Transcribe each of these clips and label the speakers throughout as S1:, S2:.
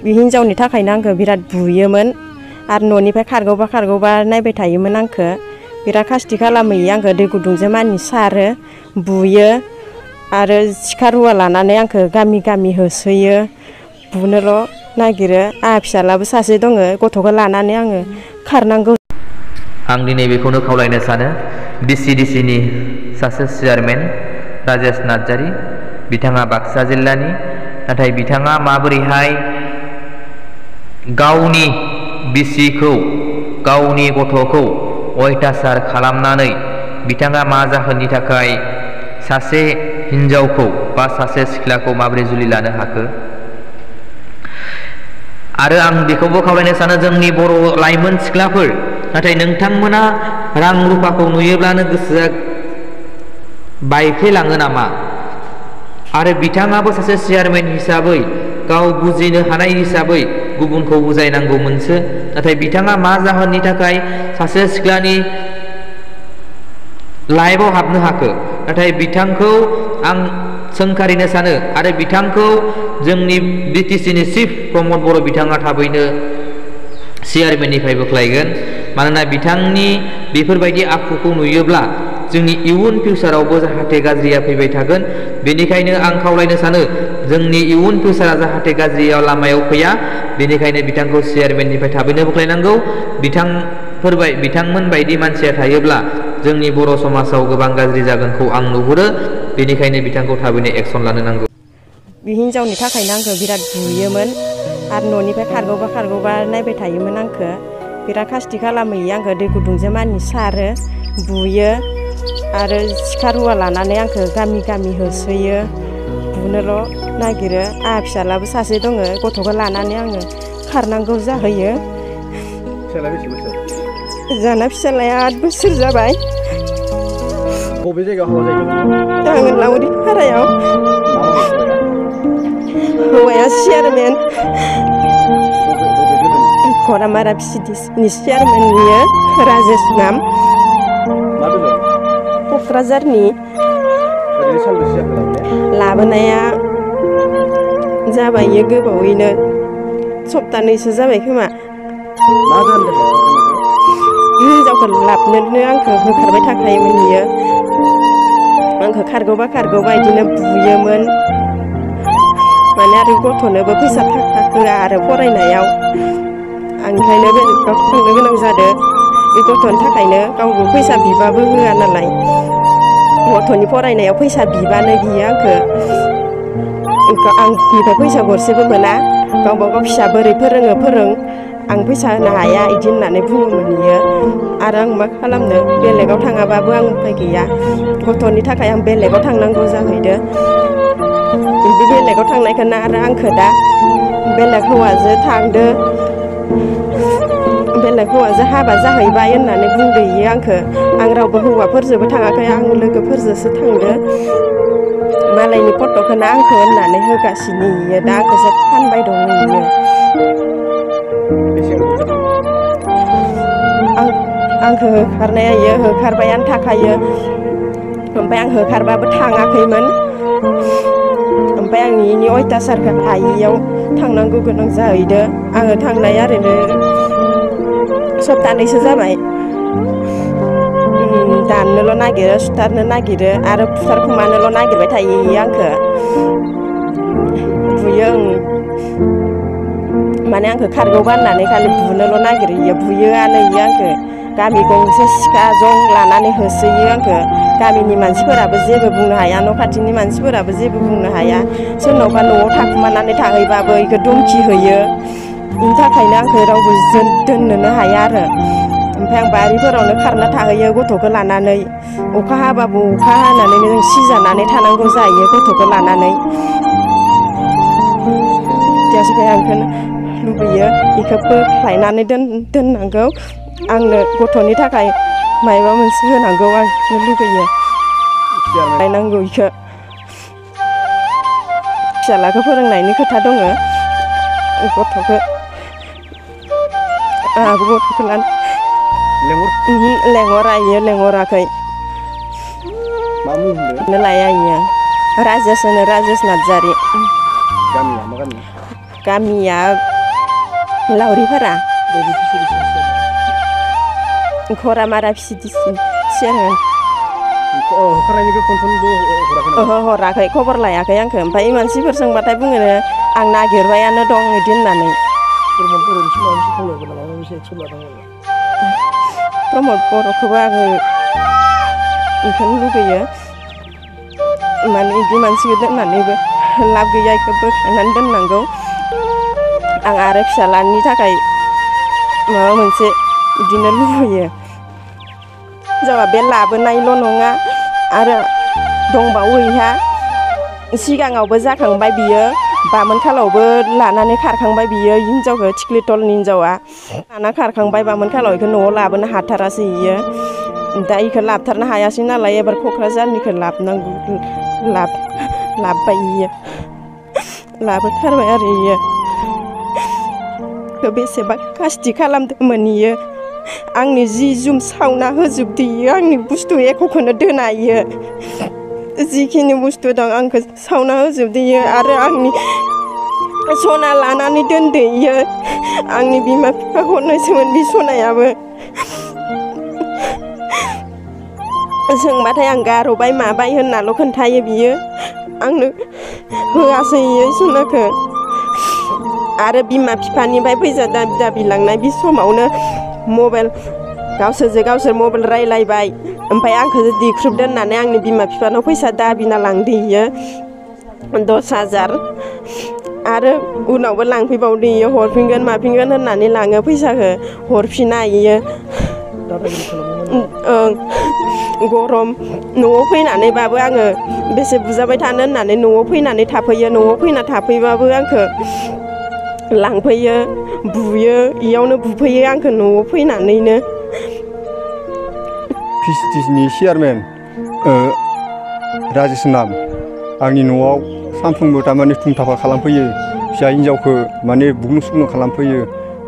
S1: बे हिनजावनि थाखायनो आंखौ बिराद बुयोमोन आरो न'निफ्राय खारगौबा नायबाय थायोमोन आंखौ बिराद खास्ति खालामहैयो आंखौ दै गुदुंजों मानि सारो बुयो आरो सिखा रुवा लानानै आंखौ गामि गामि होसोयो बुनोल' नागिरो आंहा फिसालाबो सासे दङ गथ'खौ लानानै आङो खारनांगौ।
S2: आं दिनै बेखौनो खावलायनो सानो BCDCनि सासे चेयारमेन राजेश नार्जारी बिथाङा बाक्सा जिल्लानि नाथाय बिथाङा माबोरैहाय गावनि बिसिखौ गावनि गथ'खौ अयथासार खालामनानै बिथाङा मा जाहोननि थाखाय सासे हिनजावखौ बा सासे सिख्लाखौ माबोरै जुलि लानो हाखो आरो आं बेखौबो खावलायनो सानो जोंनि बर' लाइमोन सिख्लाफोर नाथाय नोंथांमोना रां रुफाखौ नुयोब्लानो गोसोआ बायफ्लेलाङो नामा आरो बिथाङाबो सासे चेयारमेन हिसाबै गाव बुजिनो हानाय हिसाबै गुबुनखौ बुजायनांगौमोनसो नाथाय बिथाङा मा जाहोननि थाखाय सासे सिख्लानि लाइफआव हाबनो हाखो नाथाय बिथांखौ आं सोंखारिनो सानो आरो बिथांखौ जोंनि BTCनि चिफ प्रमद बर' बिथाङा थाबैनो चेयारमेननिफ्राय बोख्लायगोन मानोना बिथांनि बेफोरबायदि आखुखौ नुयोब्ला जोंनि इयुन फिउचारावबो जाहाथे गाज्रिया फैबाय थागोन बेनिखायनो आं खावलायनो सानो जोंनि इयुन फिउचारा जाहाथे गाज्रियाव लामायाव फैया बेनिखायनो बिथांखौ चेयारमेननिफ्राय थाबैनो बोख्लायनांगौ बिथांमोन बायदि मानसिया थायोब्ला जोंनि बर' समाजाव गोबां गाज्रि जागोनखौ आं नुहुरो बेनिखायनो बिथांखौ थाबैनो एक्सन लानो नांगौ।
S1: बे हिनजावनि थाखायनो आंखौ बिराद बुयोमोन आरो न'निफ्राय खारगौबा नायबाय थायोमोन आंखौ बिराद खास्ति खालामहैयो आंखौ दै गुदुंजों मानि सारो बुयो आरो सिखा रुवा लानानै आंखौ गामि गामि होसोयो बुनोल' नागिरो आंहा फिसालाबो सासे दङ गथ'खौ लानानै आङो खारनांगौ जाहैयो। जाना फिसालाया 8 बोसोर जाबाय।
S3: बबे जायगायाव हाबा जायो?
S1: आङो लावरि फारायाव। हौवाया चेयारमेन खरामारा BCDCनि चेयारमेन बियो राजेश नाम क'क्राझारनि। लाबोनाया जाबाय गोबावैनो सप्तानैसो जाबाय खोमा। हिनजावखौ लाबोनोनो आंखौ होखारबाय थाखायोमोन बियो आंखौ खारगौबा बिदिनो बुयोमोन माने आरो गथ'नोबो फैसा थाखा होआ आरो फरायनायाव आं ओंखायनो बेलेगाव थांनो गोनां जादों बे गथ'नि थाखायनो गावबो फैसा बिबाबो होआ नालाय गथ'नि फरायनायाव फैसा बिबानो बियो आं बिनिफ्राय फैसा गरसेबो मोना गावबा गाव फिसा बोरै फोरों आं फैसा होनो हाया बिदि होननानै बुङोमोन बियो आरो आं मा खालामनो बेलेगाव थाङाबाबो आं उपाय गैया गथ'नि थाखाय आं बेलेगाव थांनांगौ जाहैदो बिदि बेलेगाव थांनायखौनो आरो आंखौ दा बेलेग हौवाजों थांदो बेलेग हौवाजों हाबा जाहैबाय होननानै बुंदो बियो आंखौ आं रावबो हौवाफोरजोंबो थाङाखै आं लोगोफोरजोंसो थांदो मालायनि फट'खौनो आंखौ होननानै होगासिनो बियो दा आंखौसो फानबाय दङ बियो आंखौ होखारनाया बियो होखारबायानो थाखायो ओमफ्राय आं होखारबाबो थाङाखैमोन ओमफ्राय आं बेनि अयथासारखौ हायियाव थांनांगौ गोनां जाहैदो आङो थांनाया ओरैनो सप्तानैसो जाबाय दाननोल' नागिरो सुथारनो नागिरो आरो फुथारखुमानोल' नागिरबाय थायो आंखौ बुयो माने आंखौ खारगौबा होननानै खालि बुनोल' नागिरो बुयोआनो आंखौ गामि गंसे सिखा जं लानानै होसोयो आंखौ गामिनि मानसिफोराबो जेबो बुंनो हाया न' खाथिनि मानसिफोराबो जेबो बुंनो हाया सोरनावबा न'आव थाखुमानानै थाहैबाबो बेखौ धमखि होयो बेनि थाखायनो आंखौ रावबो दोननोनो हाया आरो ओमफ्राय आं बारिफोरावनो खारना थाहैयो गथ'खौ लानानै अखा हाबाबो अखा हानानैनो जों सिजानानै थानांगौ जायो गथ'खौ लानानै ओमफ्राय आं बेखौनो लुबैयो बेखौ बोख्लायनानै दोननांगौ आंनो गथ'नि थाखाय माबा मोनसे होनांगौ आं लुबैयो लायनांगौ बेखौ फिसालाखौ फोरोंनायनि खोथा दङ गथ'खौ आंहाबो गथ'खौ लेंहराखै लाया इयो राजेश नार्जारी गामिया लावरिफोरा
S3: बबे फिसिलिटि
S1: खरामारा फिसिलिटि चेयारमेन
S3: होखारनायनिखौ फनबो हराखै नामा?
S1: ओहो हराखै खबर लायाखै आंखौ ओमफ्राय मानसिफोर सोंबाथाय बुङो आं नागिरबायानो दं बिदि होननानै
S3: प्रमद बर'निसिम माबा मोनसे खावलायगोन नामा? माबा मोनसे एक्सन लादों
S1: प्रमद बर'खौबो आङो बेखौनो लुगैयो माने बिदि मानसिखौ दोननानैबो लाब गैया बेखौ बोखांनानै दोननांगौ आं आरो फिसालानि थाखाय माबा मोनसे बिदिनो लुबैयो जोंहा बे लाबोनायल' नङा आरो दंबावो इहा सिगाङावबो जाखांबाय बियो बामोनखालावबो लानानै खारखांबाय बियो हिनजावखौ थिख्लिटलनि हिनजावा लाना खारखांबाय बामोनखालाव बेखौ न'आव लाबोनो हाथारासै इयो दा बेखौ लाबथारनो हायासै नालाय एबार क'क्राझारनिखौ लाबोनांगौ लाबबाय इयो लाबोथारबाय आरो इयो बेसेबा कास्टि खालामदोंमोन इयो आंनि जि जुम सावना होजोबदो इयो आंनि बुस्थु एक'खौनो दोना इयो जिखिनि बुस्थु दं आंखौ सावना होजोबदो इयो आरो आंनि सना लानानै दोनदो इयो आंनि बिमा बिफा हरनायसोमोन बे सनायाबो सोंबाथाय आं गार'बाय माबाय होननाल' खोन्थायो बियो आंनो होआसै इयो सनाखौ आरो बिमा बिफानिफ्राय फैसा दाबि लांनाय बे समावनो मबाइल गावसोर मबाइल रायलायबाय ओमफ्राय आंखौ देख्रुबदो होननानै आंनि बिमा बिफानाव फैसा दाबिना लांदो इयो 10,000 आरो उनावबो लांफैबावदो इयो हरफिनगोन माफिनगोन होननानै लाङो फैसाखौ हरफिना इयो ओं गरम न'आव फैनानैबाबो आङो बेसे बुजाबाय थानो होननानै न'आव फैनानै थाफैयो न'आव फैना थाफैबाबो आंखौ लांफैयो बुयो इयावनो बुफैयो आंखौ न'आव फैनानैनो
S4: पिसिटिनि चेयारमेन राजेश नाम आंनि न'आव सानफ्रोमबो थारमाने थुंथाफा खालामफैयो फिसा हिन्जावखौ माने बुग्लुं सुग्लुं खालामफैयो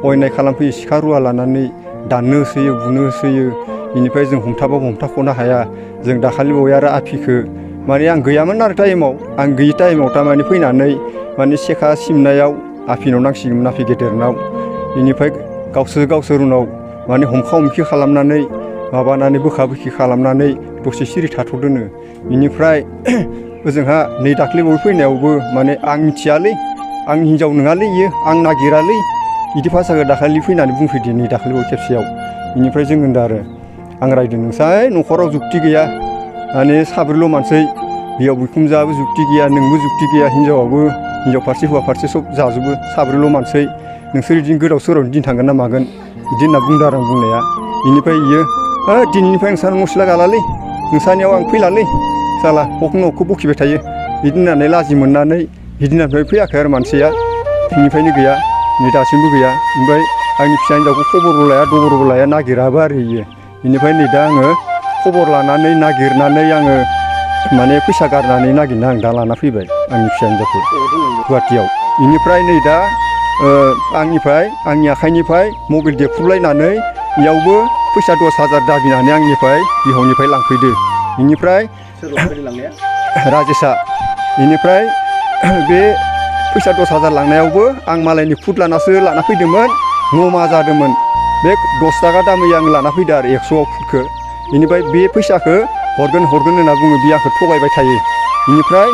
S4: अयनाय खालामफैयो सिखा रुवा लानानै दाननो होसोयो बुनो होसोयो बेनिफ्राय जों हमथाबाबो हमथाख'नो हाया जों दाखालि बावै आरो आफिखौ माने आं गैयामोन आरो टाइमाव आं गैयि टाइमाव थारमाने फैनानै माने सेखा सिमनायाव आफिनाव नांसिगौमोन आफि गेदेरनाव बेनिफ्राय गावसोर उनाव माने हमखा हमखि खालामनानै माबानानै बोखा बोखि खालामनानै दसे सिरि थाथ'दोनो बेनिफ्राय ओजोंहा नै दाख्लै बावै फैनायावबो माने आं मिथियालै आंनि हिन्जाव नङालै इयो आं नागिरालै बिदि भाषाखौ दाखालि फैनानै बुंफैदो नै दाखालि बावै खेबसेयाव बेनिफ्राय जों होनदों आरो आं रायदों नोंसाय न'खराव जुक्ति गैया माने साब्रैल' मानसै बेयाव बिखुनजोआबो जुक्ति गैया नोंबो जुक्ति गैया हिन्जाव फारसे हौवा फारसे सब जाजोबो साब्रैल' मानसै नोंसोर बिदिनो गोदाव सोराव दिन थांगोन ना मागोन बिदि होनना बुंदों आरो आं बुंनाया बेनिफ्राय इयो दिनैनिफ्राय नोंसा मस्ला गालालै नोंसानियाव आं फैलालै साला न'खौ बखिबाय थायो बिदि होननानै लाजि मोननानै बिदिनिफ्राय फैयाखै आरो मानसिया बेनिफ्रायनो गैया नै दासिमबो गैया ओमफ्राय आंनि फिसा हिन्जावखौ खबरबो लाया दबरबो लाया नागिराबो आरो इयो बेनिफ्राय नै दा आङो खबर लानानै नागिरनानै आङो माने फैसा गारनानै नागिरना आं दा लाना फैबाय आंनि फिसा हिन्जावखौ गुवाहाटियाव बेनिफ्राय नै दा आंनि आखाइनिफ्राय मबाइल देख्रुबलायनानै इयावबो फैसा 10,000 दाबिनानै आंनिफ्राय बिहावनिफ्राय लांफैदो बेनिफ्राय राजेशआ बेनिफ्राय बे फैसा 10,000 लांनायावबो आं मालायनि खुद लानासो लाना फैदोंमोन नमा जादोंमोन बे 10 थाखा दामै आं लाना फैदो आरो 100आव खुदखौ बेनिफ्राय बे फैसाखौ हरगोन होनना बुङो बे आंखौ थगायबाय थायो बेनिफ्राय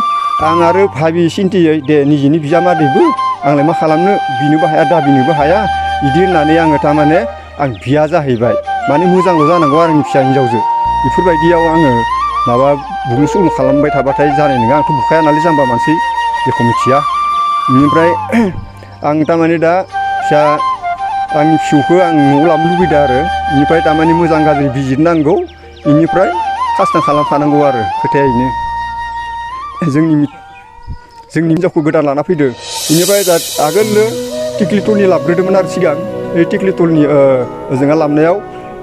S4: आं आरो भाबि सिन्थियै दे निजिनि बिजामादैबो आंलाय मा खालामनो बिनोबो हाया दाबिनोबो हाया बिदि होननानै आङो थारमाने आं बिया जाहैबाय माने मोजांल' जानांगौ आरो आंनि फिसा हिन्जावजों बेफोरबायदियाव आङो माबा बुग्लुं सुग्लुं खालामबाय थाबाथाय जानाय नङा आंथ' बुखाया नालाय जाम्बा मानसि बेखौ मिथिया बेनिफ्राय आं थारमाने दा आंनि फिसौखौ आं न'आव लाबोनो लुबैदों आरो बेनिफ्राय थारमाने मोजां गाज्रि बिजिरनांगौ बेनिफ्राय खासना खालामखानांगौ आरो खोथाया बेनो जोंनि हिन्जावखौ गोदान लाना फैदो बेनिफ्राय आगोलनो टिक्लिटलनि लाबोग्रोदोंमोन आरो सिगां बे टिक्लिटलनि ओजोंहा लाबोनायाव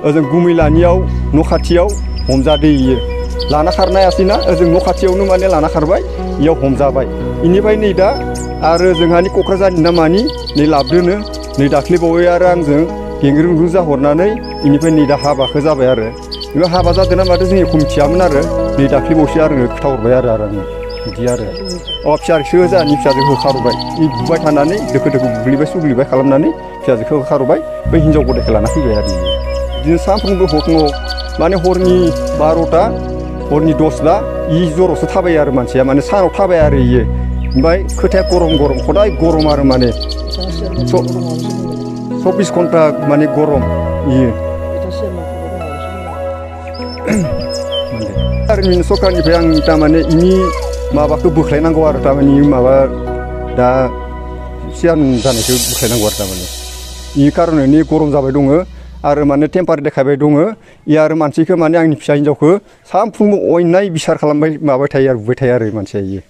S4: ओजों गुमैलानियाव न' खाथियाव हमजादो इयो लाना खारनायासैना ओजों न' खाथियावनो माने लाना खारबाय इयाव हमजाबाय बेनिफ्राय नै दा आरो जोंहानि क'क्राझारनि ना मानि नै लाबोदोनो नै दाख्लै बावै आरो आंजों गेंग्रुं जाहरनानै बेनिफ्राय नै दा हाबाखौ जाबाय आरो हाबा जादों ना मादों जों एखौ मिथियामोन आरो नै दाख्लै बावसो आरो खोथा हरबाय आरो आङो बिदि आरो फिसाजोखौ जोंहानि फिसाजोखौ होखारबाय बुबाय थानानै दोखो दोखो बुग्लिबाय सुग्लिबाय खालामनानै फिसाजोखौ होखारबाय बै हिनजाव गदायखौ लाना फैबाय आरो बिदिनो सानफ्रोमबो फुङाव माने हरनि 12टा हरनि 10टा जरावसो थाबायो आरो मानसिया माने सानाव थाबाया आरो इयो ओमफ्राय खोथाया गरम खदाय गरम आरो माने 24 घन्टा माने गरम इयो आरो सरकारनिफ्राय आं थारमाने इनि माबाखौ बोख्लायनांगौ आरो थारमाने माबा दा सियान जानायखौ बोख्लायनांगौ आरो थारमाने इ कारनैनो गरम जाबाय दङ आरो माने टेम्पार देखायबाय दङ इ आरो मानसिखौ माने आंनि फिसा हिनजावखौ सानफ्रोमबो अयनाय बिसार खालामबाय माबाय थायो आरो बुबाय थायो आरो मानसिया इयो